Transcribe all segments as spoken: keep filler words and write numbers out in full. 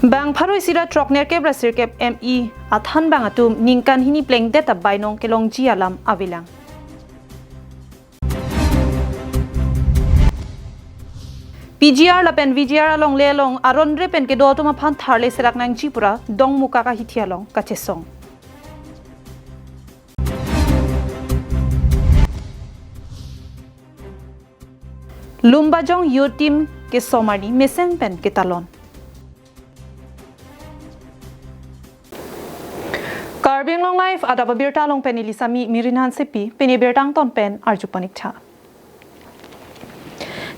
Bang pharo isi ra throknerkep ra sirkep M E athanbang atum ningkan hini plengdet ta bainong kelongji alam avelang. P G R lapen V G R alongle along aron re pen kedo atum aphan tharle serak nangji pura Dongmukak ahithi along kachesong. Lumbajong Youth Team keso arni mesen pen ketalon. Karbi Anglong Live adap abirta along pen neli Sami Mirin Hansepi, pini birta angton pen arju pon ik tha.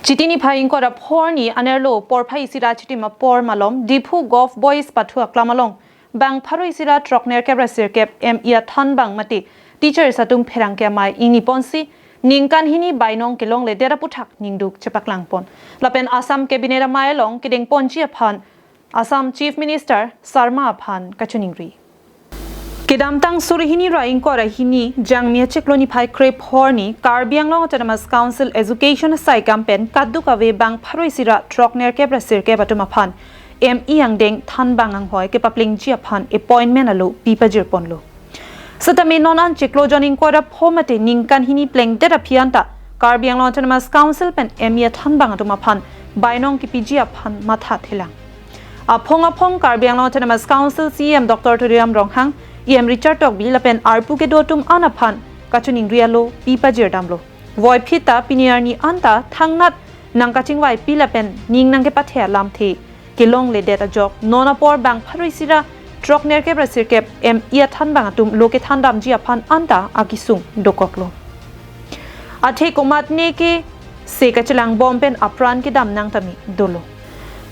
Chiti niphai ingkoi ra phongo arni anerlo porphai isi ra chitim apor malom Diphu Govt Boys pathu aklam along bang pharo isi ra throknerkep ra sirkep M E athanbang mate teachers atum pherangke amei ingni ponsi ningkan hini bainong kelongledet aputhak ningduk chepaklang pon. Lapen Assam Cabinet amei along kedeng ponji aphan Assam Chief Minister Sarma aphan kachiningri. Kedamtang suri hini ra ingkoi ra hini Jangmi achiklo niphai kre phongo arni Karbi Anglong Autonomous Council Education asaikam pen kadokave bang pharo isi ra throknerkep ra sirkep atum aphan M E angdeng thanbang anghoi kepaplengji aphan appointment alo pi pajir ponlo. Setame non an chiklo jon ingkoi ra pho mate ningkan hini plengdet aphi anta Karbi Anglong Autonomous Council pen M E athanbang atum aphan bainong kepiji aphan matha thelang. Aphong aphong Karbi Anglong Autonomous Council C E M Doctor Tuliram Ronghang, E M Richard Tokbi lapen arpu kedo atum an aphan kachiningri alo pi pajir damlo. Voiphit ta pini arni anta thangnat nangkachingvaipi lapen ning nangkepathe alamthe kelongledet ajok non apor bang pharo isi ra throknerkep ra sirkep M E athanbang atum lo kethan damji aphan anta akesung dokoklo. Athe komatne ke se kachelangbom pen apran kedam nang tame dolo.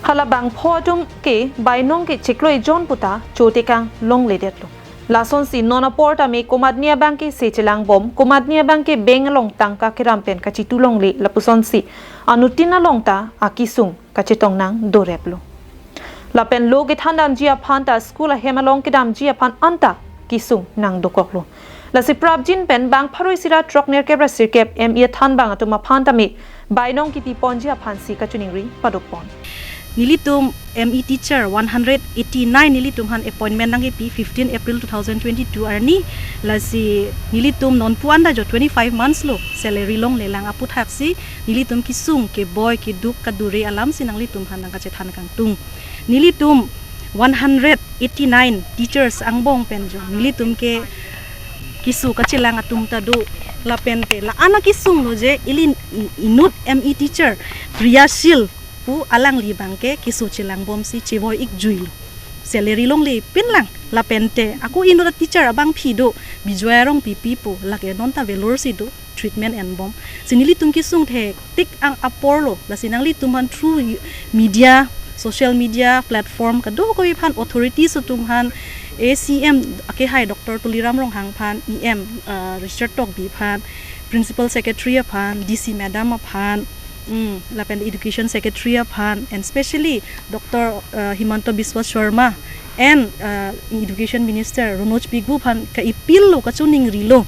Hala bang pho atum ke bainong ke chiklo ejon puta chotekang longledetlo. Lasonsi non apor tame komatne abang ke se chelangbom, komatne abang ke bank along tangka keram pen kachitu longle lapusonsi anuttin along ta akesung kachetong nang doreplo. Lapen lo kethan damji aphan ta school ahem along kedamji aphan anta kesung nang dokoklo. Lasi prapjin pen bang pharo isi ra throknerkep ra sirkep M E athanbang atum aphan tame bainong kepi ponji aphansi kachiningri padok pon. Nelitum M E teacher one hundred eighty-nine nelitum aphan appointment nangkepi fifteen April two thousand twenty-two arni, lasi nelitum non pu anta jo twenty-five months lo salary longlelang aputhaksi nelitum kesung keboi keduk kadure alamsi nanglitum aphan nangkachethan kangtung. Nelitum one hundred eighty-nine teachers angbong pen jo nelitum ke keso kachelang atum ta do, lapen te la-an akesung lo je ili inut M E teacher Priyashil pu alangli abang ke keso chelangbomsi chevoi ikjui lo. Salary longle pinlang, lapen te ako inut teacher abangpi do, Bijoy Rongpipi pu, lake non ta Vellore si do, treatment enbom. Si nelitum kesung thektik ang apor lo, lasi nanglitum aphan through media, social media platform kadokave aphan, authorities atum aphan, A C M akehai Doctor Tuliram Ronghang aphan, E M, uh, Richard Tokbi aphan, Principal Secretary aphan, D C Madam aphan, mm, lapen Education Secretary aphan, and specially Doctor, uh, Himanta Biswa Sarma and, uh, Education Minister Ranojoy Pegu aphan ka-appeal lo, kachiningri lo.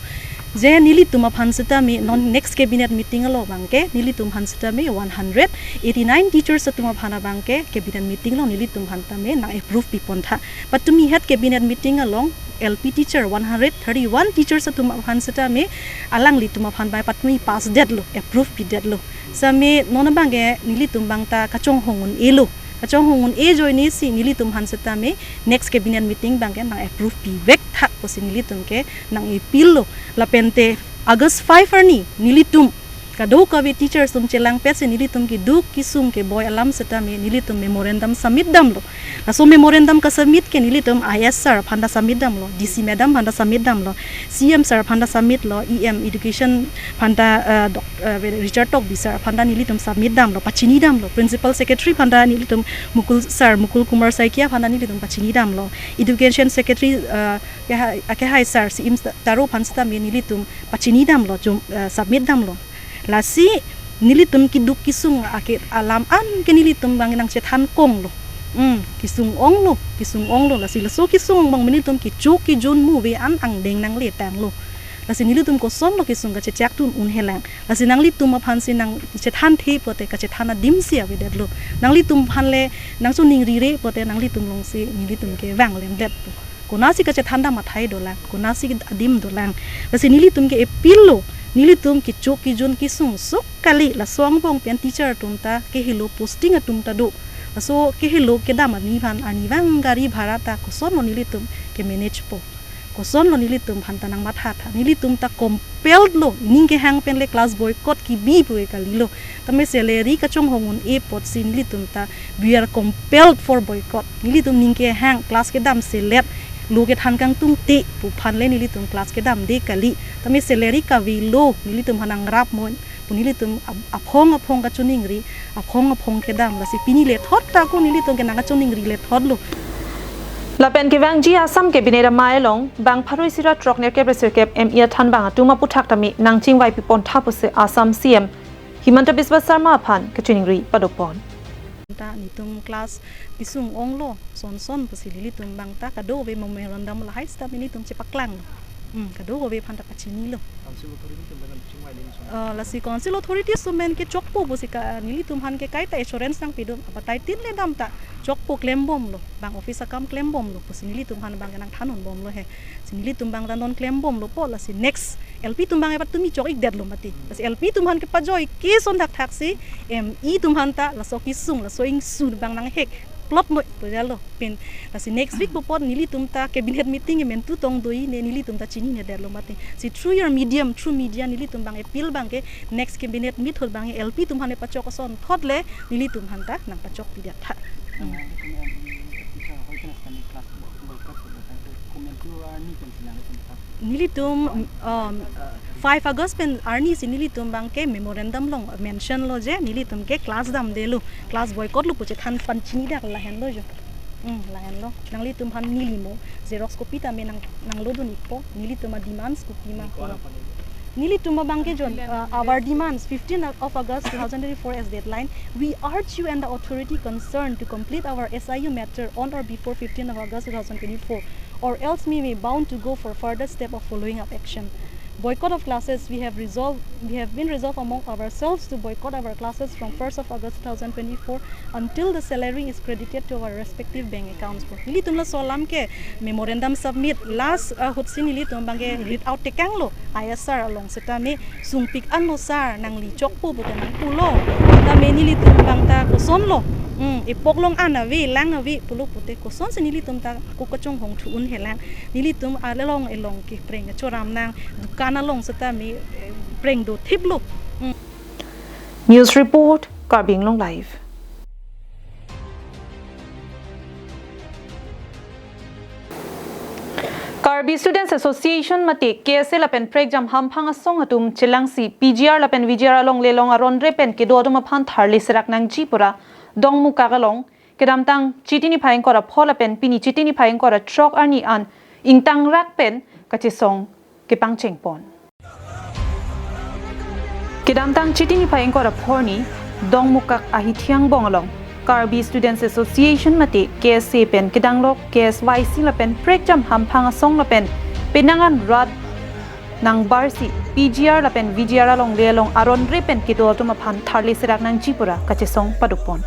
Je nelitum aphan setame non next cabinet meeting along abang ke nelitum aphan setame one hundred eighty-nine teachers atum aphan abang ke cabinet meeting along nelitum aphan tame nang approve pi pon tha. Patumi het cabinet meeting along L P teacher one hundred thirty-one teachers atum aphan setame alanglitum aphan bai patumi pass detlo, approve pidetlo. Setame non abang ke nelitum abang ta kachonghong un-elo. Kachonghong un-e ajoinesi nelitum aphan setame next cabinet meeting abang ke nang approve pivek tha pusi nelitum ke nang appeal lo. Lapen te August five arni nelitum kadokave teachers atum chelangpetsi nelitum keduk kesung keboi alam setame nelitum memorandum submit damlo. Laso memorandum kasubmit ke nelitum I S sir aphan ta submit damlo, D C madam aphan ta submit damlo, C M sir aphan ta submit lo, E M education aphan ta, eh, Doc-, eh, Richard Tokbi sir aphan ta nelitum submit damlo, pachini damlo, principal secretary aphan ta nelitum Mukul sir, Mukul Kumar Saikia aphan ta nelitum pachini damlo, education secretary, eh, akehai, akehai sir, C M Taro aphan setame nelitum pachini damlo, jum-, eh, submit damlo. Lasi nelitum keduk kesung ake alam an ke nelitum abang nangchethan konglo. Hmm, kesung onglo, kesung onglo. Lasi laso kesung ong abang nelitum kecho kejun muve an angdeng nangletanglo. Lasi nelitum kosonlo kesung kachechak tun un-elang. Lasi nanglitum aphansi nangchethanthe pote kachethan adimsi avedetlo. Nanglitum aphan le nangchoningrire pote nanglitum alongsi nelitum ke vanglemdet. Konatsi kachethan dam athai dolang, konatsi adim dolang. Lasi nelitum ke appeal lo, nelitum kechok kejun kesung suk kali, laso angbong pen teacher atum ta kehelo, posting atum ta do. Laso kehelo kedam arni aphan, arnivang gari bhara ta kosonlo nelitum ke-manage po. Kosonlo nelitum aphan ta nangmatha tha. Nelitum ta compelled lo, ning kehang pen le class boycott kebi pu ke kalilo. Tame salary kachonghong un-e apotsi nelitum ta, we are compelled for boycott. Nelitum ning kehang, class kedam selet, lo kethan kangtungte pu aphan le nelitum class kedamde kali. Tame salary kavelo, nelitum aphan nangrap mo pu nelitum ap-, aphong aphong kachoningri, aphong aphong kedam, lasi pini lethot ta ko nelitum ke nangkachoningri lethotlo. Lapen kevangji Assam Cabinet amei along bang pharo isi ra throk nerkep ra sirkep M E athanbang atum aputhak tame nangchingvai pipon tha pusi Assam C M Himanta Biswa Sarma aphan kachiningri padopon. Ta netum class kesung onglo son son pusi nelitum bang ta kadokave memorandum lahai seta netum chepaklanglo. Hmm, kadokave aphan ta pachinilo. Council authority atum pen chingvai lim son. Eh, lasi council authority atum pen ke chokpo pusi ka nelitum aphan ke kaita assurance nangpidun, abatai tin le dam ta chokpo, klembomlo, bang office akam klembomlo pusi nelitum aphan bang nangthan unbomlo he. Si nelitum bang ta non klembomlo po, lasi next L P atum bang e patumi chok-ikdetlo mati. Lasi L P atum aphan kepajoi ke son thakthak si M E atum aphan ta laso kesung, laso ingsu bang nanghek plot noi to jalo pin. Lasi next week pu apot nelitum ta cabinet meeting ke mentu tong doi ne nelitum ta chininedetlo mati. Si through your medium, through media nelitum bang appeal bang ke next cabinet meet ahut bang L P atum aphan pachok asonthot le nelitum aphan ta nangpachokpidet tha. Hmm. Nelitum, um, uh, five August pen arni si nelitum bang ke memorandum along mention lo je nelitum ke class damdelo, class boycott lo pu chethan pachinidak lahenlo jo. Hmm, lahenlo. Nanglitum aphan neli mo xerox copy tame nang, nanglodun-ikpo, nelitum a-demands kopi ma. Nelitum abang ke jon, uh, our demands, fifteenth of August two thousand twenty-four as deadline. We urge you and the authority concerned to complete our S I U matter on or before fifteenth of August two thousand twenty-four, or else we may bound to go for further step of following up action. Boycott of classes, we have resolved, we have been resolved among ourselves to boycott our classes from first of August two thousand twenty-four until the salary is credited to our respective bank accounts. Nelitum laso alam ke memorandum submit last, uh, ahut si nelitum bang ke read out tekanglo I S R along setame sungpik anlo sir, nangli chokpo pute nangpulo. Tame nelitum bang ta kosonlo. Hmm, epoklong an ave, lang ave pulo pute kosonsi nelitum ta ko kachonghong thu un-elang. Nelitum along elong ke preng choram nang, dukan along setame, eh, preng dothiplo. Hmm. News report, Karbi Anglong Live. Karbi Students Association mate K S A lapen prekjam hamphang asong atum chelangsi P G R lapen V G R along lelong aron re pen kedo atum aphan tharli serak nangji pura Dongmukak along kedamtang Chiti niphai ingkoi ra pho lapen pini Chiti niphai ingkoi ra throk arni an ingtangrak pen kachesong kepangchengpon. Kedamtang Chiti niphai ingkoi ra pho arni Dongmukak ahithi angbong along Karbi Students Association mate K S A pen kedanglok K S Y C lapen prekjam hamphang asong lapen penang an rat nangbarsi P G R lapen V G R along lelong aron re pen kedo atum aphan tharli serak nangji pura kachesong padopon.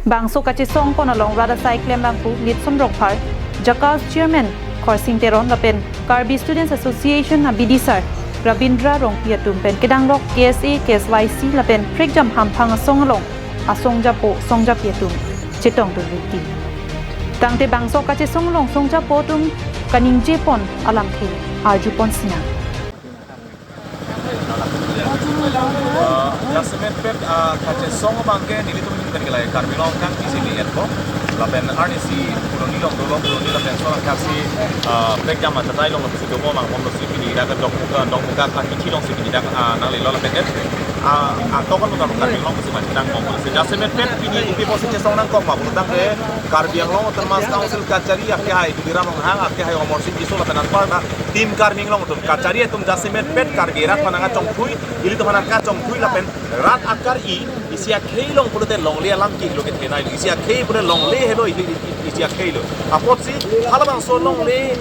Bangso kachesongpon along rat asai klembangpo Litson Rongphar, JACAS Chairman Khorsing Teron lapen Karbi Students Association abidisar Rabindra Rongpi atum pen kedanglok K S A, K S Y C lapen prekjam hamphang asong along asongjapo songjapi atum chetongdun riti. Tangte bangso kachesong along songjapo atum kaningjepon alamthe arjupon sinang. Jasemet pet, ah, kachesong abang ke nelitum pen ke lahai Karbi Anglong kang isi ni etpo. Lapen arnisi koloni along dolo, koloni lapen so lang kaksi, ah, prekjam achatai along lapusi domo mang bomlo si pini dak Dongmukak, Dongmukak ahithi alongsi pini dak, ah, nanglelo lapen det. Ah, ah, tokon bukan Karbi Anglong pusi mati nang bomlo si. Jasemet pet pini kopi pusi chesong nangkok ma pulo tangte Karbi Anglong Autonomous Council kachari akehai Tuliram Ronghang, akehai Amarsing Tisso lapen anparta Team Karbi Anglong atum kachari atum jasemet pet Karbi rat aphan nangkachongthui, ilitum aphan nangkachongthui lapen rat akari, Isi akhei along pulote longle alam kilo kethenei lo. Isi akhei pulote longle helo, isi, isi akhei lo. Apotsi halabangso longle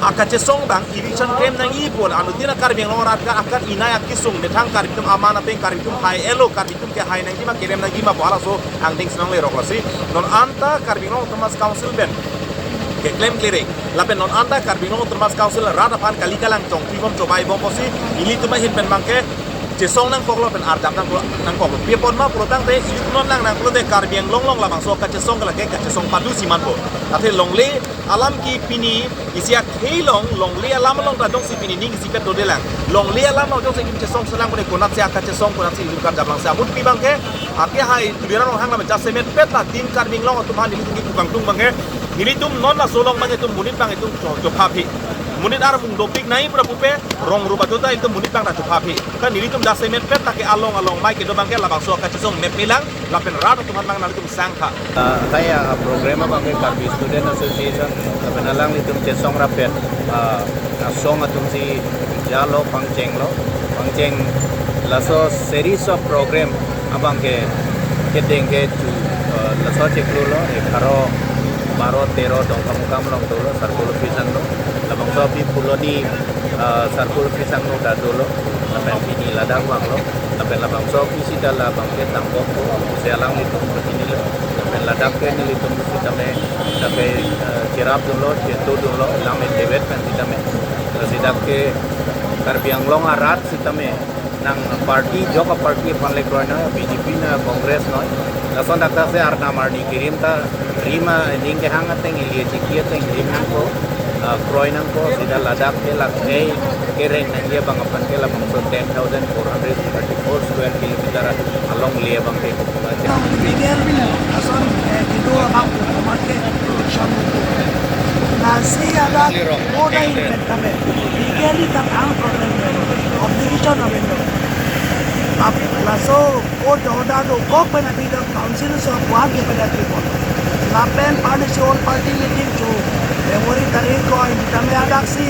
akachesong abang eviction klem nangji pu, anuttin a Karbi Anglong arat ka akan inai akisung methang Karbi atum aman apeng Karbi atum hai-etlo, Karbi atum kehai nangji ma kerem nangji ma pu halaso angdeng si longlerok lasi. Non anta Karbi Anglong Autonomous Council pen keklem klereng lapen non anta Karbi Anglong Autonomous Council rat aphan kali kalang chongphi bom chobai bom pusi ilitum ahin pen abangke chesong nangkoklo pen arjap nangko-, nangkoklo. Pi apot ma pulotangte ilitum non lang nang pulote Karbi Anglong along labangso kachesong ke lake kachesong padu si manpo. Athe longle alam ke pini isi akhei along longle alam along ta jongsi pini ning isipet dodelang. Longle alam along jongsi kim chesong selang pune konatsi akachesong konatsi ilitum karjap lang si ahut pi abangke ake hai Tuliram Ronghang lam jasemet pet la Team Karbi Anglong atum aphan nelitum kipu kangtung abangke nelitum non laso along abang itum monit abang itum cho-, chophaphi. Monit armung dopik nai pura pupe rong rupa tuta itum monit abang ta chophaphi. Kan nelitum jasemet pet lake along along mai kedo abangke labangso kachesong mep melang lapen rat atum aphan abang nelitum sangkha. Ah, hai, ah, program abangke Karbi Student Association lapen alanglitum chesong rapet, ah, asong atum si jalo pangchenglo, pangcheng laso series of program abangke kedeng ke chu, ah, laso chiklo lo egharo, baro, tero Dongkamukam along dolo, circle office angno. Labangso aphi Phuloni, ah, circle office angno ta dolo. Lapen pini ladak vanglo. Lapen labangso aphi sita labangke tambok po, pusi alanglitum pachinilo. Lapen ladak ke nelitum sitame, ladak ke, ah, cherap dolo, chetu dolo, lam endevet pen sitame. Ladak ke Karbi Anglong arat sitame nang party, jok a party aphan le kroinoi, B J P noi, Congress noi. Lason dak ta si arnam arni kirim ta, rima ning kehang ateng, ili chiki ateng rim nangpo, ah, kroi nangpo, sita ladak ke lakhei kereng nangji abang aphan ke labangso ten thousand four hundred thirty-four square kilometer along le abangke Legal ason, eh, kedo abang ke komat ke election. Nasi ada koda in pen tame. Legally ta tang problem lo. Obligation lo. Ap laso court order dokok pen ati do council aso buat ke pen ati pon. Lapen partnership all party meeting chu February tarik ko in tame adak si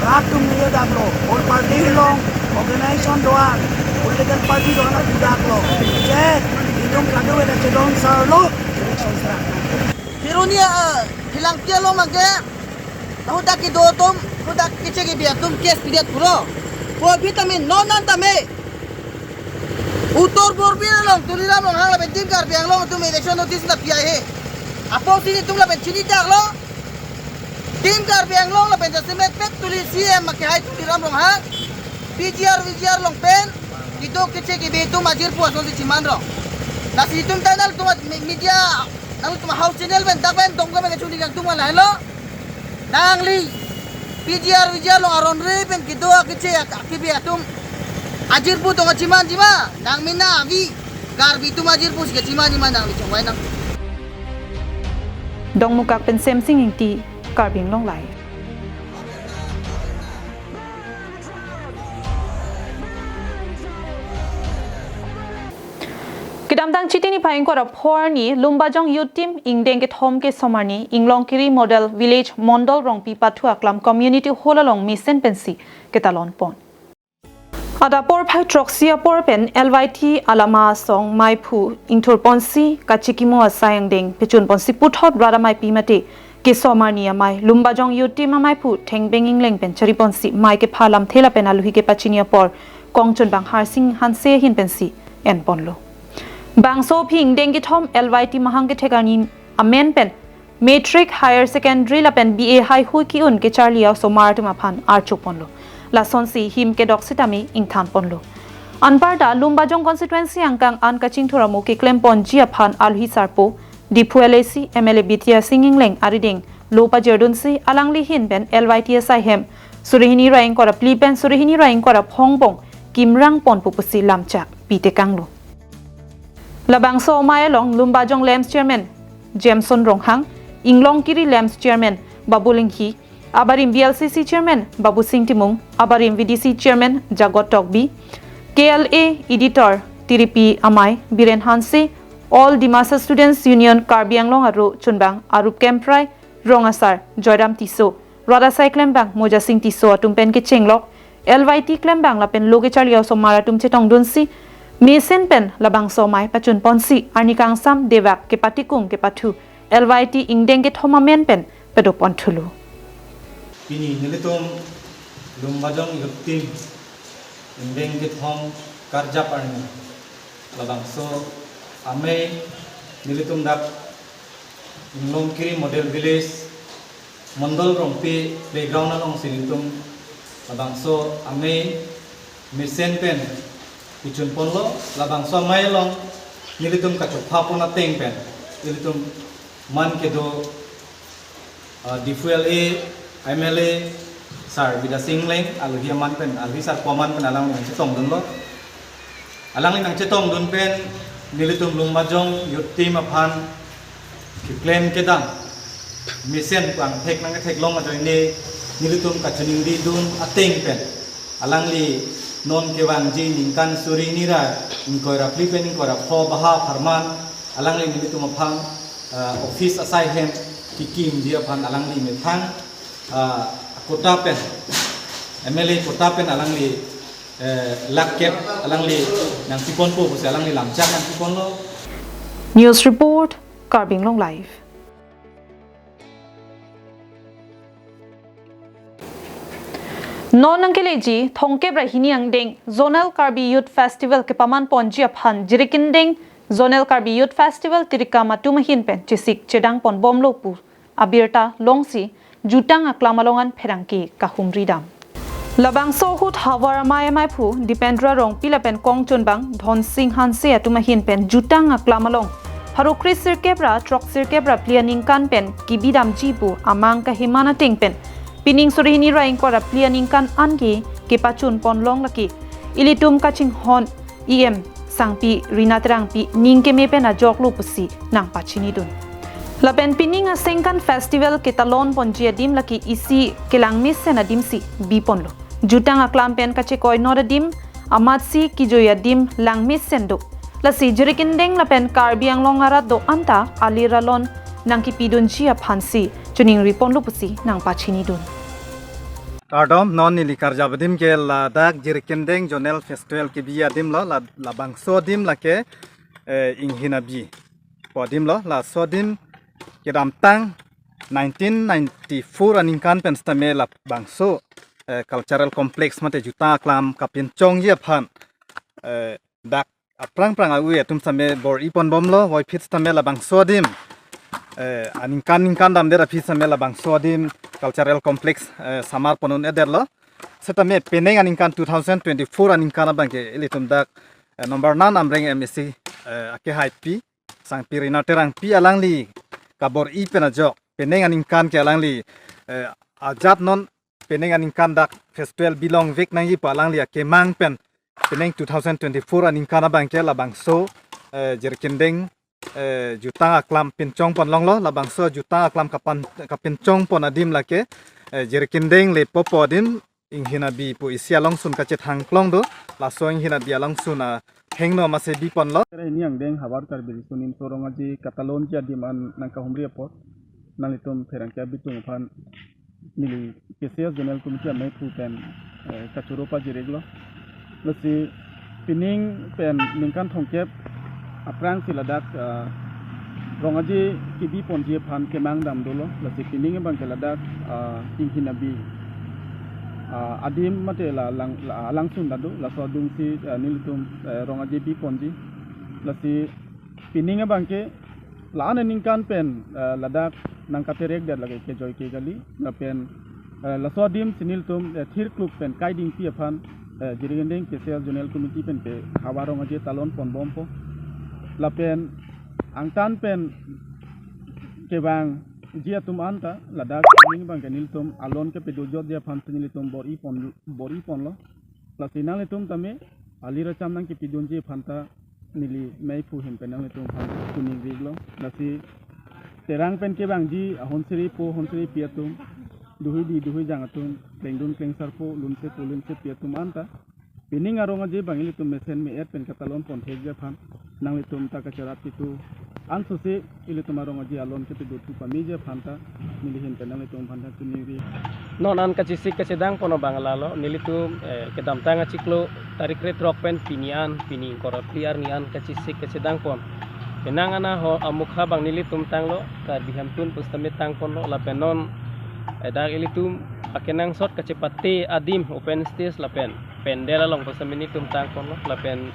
rat atum ningje daklo. All party along organization do-an, political party do-an atum daklo. Je itum kado-kave ta chedon sarlo, election sera. Pheroni, ah, Phelangpi along abangke, ladak kedo atum, ladak keche kebi atum case pidetpo. Pu aphi tame, non an tame. Uttor Borbil along Tuliram Ronghang lapen Team Karbi Anglong atum election notice ta pi-ai he. Apotsi itum lapen chini daklo. Team Karbi Anglong lapen jasemet pet Tuli C M akehai Tuliram Ronghang, P G R V G R along pen, kedo keche kebi atum ajirpo asonsi chiman rong. Lasi itum ta nangtum me-, media, nangtum house channel pen dak pen Dongka pen kachuni kangtung ma lahelo. Nangli P G R V G R along aron re pen kedo akeche ak-, akebi atum ajirpo tong kachimanji ma, nang mina avi Karbi atum ajirpo si kachimanji ma nangli chongvai nang. Dongmukak pen Semsing Ingti, Karbi Anglong Live. Kedamtang Chiti niphai ingkoi ra pho arni, Lumbajong Youth Team ingdeng kethom kesomar ni, Inglongkiri Model Village Mondol Rongpi pathu aklam Community Hall along mesen pensi ketalon pon. Adap porphai throksi apor pen L Y T alama asong maiphu ingthur ponsi kachikimo asai angdeng pechun ponsi puthot rat ameipi mate kesomar ni amei Lumbajong Youth Team amaiphu Thengbeng Ingleng pen chari ponsi mei kepha lamthe lapen aluhi kepachini apor kongchunbang Harsing Hanse ahin pensi en ponlo. Bangso aphi ingdeng kethom L Y T mahang kethek arni amen pen Matric, Higher Secondary lapen B A haihui ki-un kecharli a-osomar atum aphan archo ponlo. Lasonsi him kedok sitame ingthan ponlo. Anparta Lumbajong constituency angkang an kachingthur amo keklem ponji aphan aluhi sarpo, Diphu L A C M L A Bidya Sing Ingleng arideng lo pajirdunsi alangli ahin pen L Y T asai hem suri hini ra ingkoi ra phli pen suri hini ra ingkoi ra phongbong kimrang ponpo pusi lamchak pitekanglo. Labangso amei along Lumbajong LAMPS Chairman Jameson Ronghang, Inglongkiri LAMPS Chairman Babu Lynghi, abarim B L C C Chairman Babusing Timung, abarim V D C Chairman Jagot Tokbi, K L A Editor Tiripi Amei, Biren Hanse, All Dimasa Students Union Karbi Anglong aro chunbang Arup Kemprai, Rong Asar Joyram Tisso, rat asai klembang Mojasing Tisso atum pen kechenglok, L Y T klembang lapen lo kecharli a-osomar atum chetongdunsi, Mesen pen labangso amei pachun ponsi arni kangsam devak kepatikung kepathu L Y T ingdeng kethom amen pen pedo pon thulo. Pini nelitum Lumbajong Youth Team ingdeng kethom karjap arni labangso amei nelitum dak Inglongkiri Model Village, Mondol Rongpi playground alongsi nelitum labangso amei mesen pen pichun ponlo. Labangso amei along nelitum kachopha pon ateng pen nelitum man kedo, ah, D F L A, M L A, Sir Bidya Sing Engleng, alohi aman pen, alohi sar koman pen alangli nangchetongdunlo. Alangli nangchetongdun pen nelitum Lumbajong Youth Team aphan keklem kedam mesen pu angthek nangketheklong ajoine nelitum kachiningridun ateng pen alangli non kevangji ningkan suri hini ra ingkoi ra phli pen ingkoi ra pho baha apharman alangli nelitum aphan, ah, office asai hem kekimji aphan alangli methang, ah, quota pen, M L A quota pen alangli, eh, lakh kep alangli nangpiponpo pusi alangli lamchak nangpiponlo. News report, Karbi Anglong Live. Non nangkeleji thomkep ra hini angdeng Zonal Karbi Youth Festival kepaman ponji aphan Jirikindeng Zonal Karbi Youth Festival tirikam atum ahin pen chesik chedang ponbomlo pu abirta longsi jutang aklam along an pherangke kahumridam. Labangso ahut havar amei amaiphu Dipendra Rongpi lapen kongchunbang Dhonsing Hanse atum ahin pen jutang aklam along pharo kre sirkep ra throk sirkep ra phli aningkan pen kebidamji pu amang kaheman ateng pen pining suri hini ra ingkoi ra phli aningkan anke kepachun ponlong lake ilitum kachinghon E M Sangpi Rina Terangpi ning keme pen ajoklo pusi nangpachinidun. Lapen pining asengkan festival ketalon ponji adim lake isi kelang mesen adimsi biponlo. Jutang aklam pen kachekoi not adim amatsi kejui adim lang mesen do. Lasi Jirikindeng lapen Karbi Anglong arat do-an ta alir alon nangkepidunji aphansi chiningriponlo pusi nangpachinidun. Kardom, non neli karjap adim ke ladak Jirikindeng Zonal Festival kebi adim lo, la, labangso adim lake, eh, Inghinabi pu adim lo, laso adim kedamtang nineteen ninety-four aningkan pen sitame labangso, eh, cultural complex mate jutang aklam kapinchongji aphan, eh, dak aphrang phrang awi atum sitame bor-i ponbomlo, voiphit sitame labangso adim, eh, aningkan ningkan damdet aphi sitame labangso adim cultural complex, eh, samar pon un-edetlo. Sitame penang aningkan two thousand twenty-four aningkan abangke ilitum dak, eh, number nine Amreng M A C, eh, akehaipi Sangpi Rina Terangpi alangli kabor-i pen ajok penang aningkan ke alangli, eh, ajat non penang aningkan dak festival bilongvek nangji pu alangli akemang pen penang two thousand twenty-four aningkan abangke labangso, eh, Jirikindeng, eh, jutang aklam pinchong ponlonglo, labangso jutang aklam kapan, kapinchong pon adim lake, eh, Jirikindeng Lepopo adim Inghinabi pu isi alongsun kachethangklong do, laso Inghinabi alongsun ahengno mase biponlo. Tere hini angdeng havar Karbi Riso Nimso Rong Aje katalonji adim an nangkahumri apot nanglitum pherangke abitung aphan neli K C S Zonal Committee ameiphu pen, eh, kachoro pajir-iklo. Lasi pining pen ningkan thomkep aphrangsi ladak, eh, Rong Aje kebi ponji aphan kemang dam dolo. Lasi pining abangke ladak, eh, Inghinabi, eh, adim mate la lang, la, alangsun ta do. Laso adungsi, eh, nelitum, eh, Rong Aje bi ponji. Lasi pining abangke la-an aningkan pen, eh, ladak nangkaterek det lake kejoi ke kali, lapen, eh, laso adimsi nelitum, eh, thirkluk pen kaidingpi aphan, eh, Jirikindeng K C S Zonal Committee pen ke havar Rong Aje talon ponbompo. Lapen angtan pen kevangji atum anta ladak ning abangke nelitum alon kepedojotji aphansi nelitum bor-i pon, bor-i ponlo. Lasi nanglitum tame alir acham nangkepidunji aphanta neli meiphu ahin pen nanglitum aphan chiningri-iklo. Lasi Terang pen kevangji ahonsiri po honsiri pi atum, duhuidi duhuijang atum, klengdun klengsarpo, lunsepo lunsepi atum anta pining a-Rong Aje abang ilitum mesen me-et pen katalon ponthekji aphan nanglitum ta kacherap kitu Ansose ilitum arong aji alon kepedo thu pamiji aphan ta neli ahin pen nanglitum aphan ta chuningri. Non an kachesik kachedang pon abang lalo, nelitum, eh, kedamtang achiklo tarik krethrok pen pini an, pini ingkoi ra phli arni an kachesik kachedang pon. Penang an aho amukha abang nelitum tanglo, Karbi Hemtun pusitame tang ponlo, lapen non, eh, dak ilitum akenangsot kachepate adim open stage lapen pandal along pusitame nelitum tang ponlo, lapen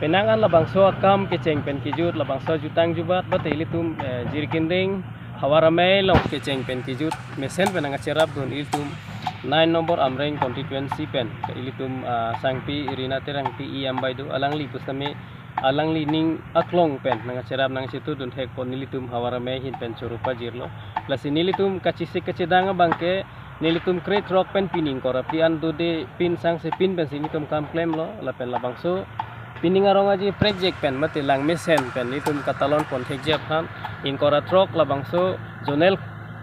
penang an labangso akam kecheng pen kejut, labangso jutang jubat, bate ilitum, eh, Jirikindeng Havar Amei along kecheng pen kejut mesen pen nangkacherapdun ilitum nine number Amreng constituency pen, ilitum, ah, Sangpi Rina Terangpi E M bai do, alangli pusitame alangli ning aklong pen nangkacherap nangchetudun thek pon nelitum Havar Amei ahin pen choro pajirlo. Lasi nelitum kachesik kachedang abang ke nelitum krethrok pen pini ingkoi ra phli an dode pin sangse pin pensi nelitum kam klemlo, lapen labangso pining arong aji prekjak pen mate lang mesen pen nelitum katalon pon thekji aphan ingkoi ra throk labangso zonal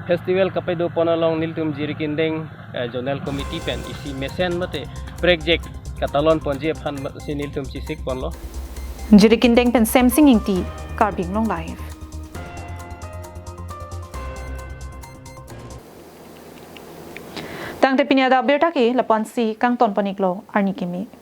festival kapedo pon along nelitum Jirikindeng, eh, zonal committee pen isi mesen mate prekjak katalon ponji aphan si nelitum chesik ponlo. Jirikindeng pen Semsing Ingti, Karbi Anglong Live. Tangte pini adap abirta ke lapu-ansi kangton pon-iklo, arni kimi.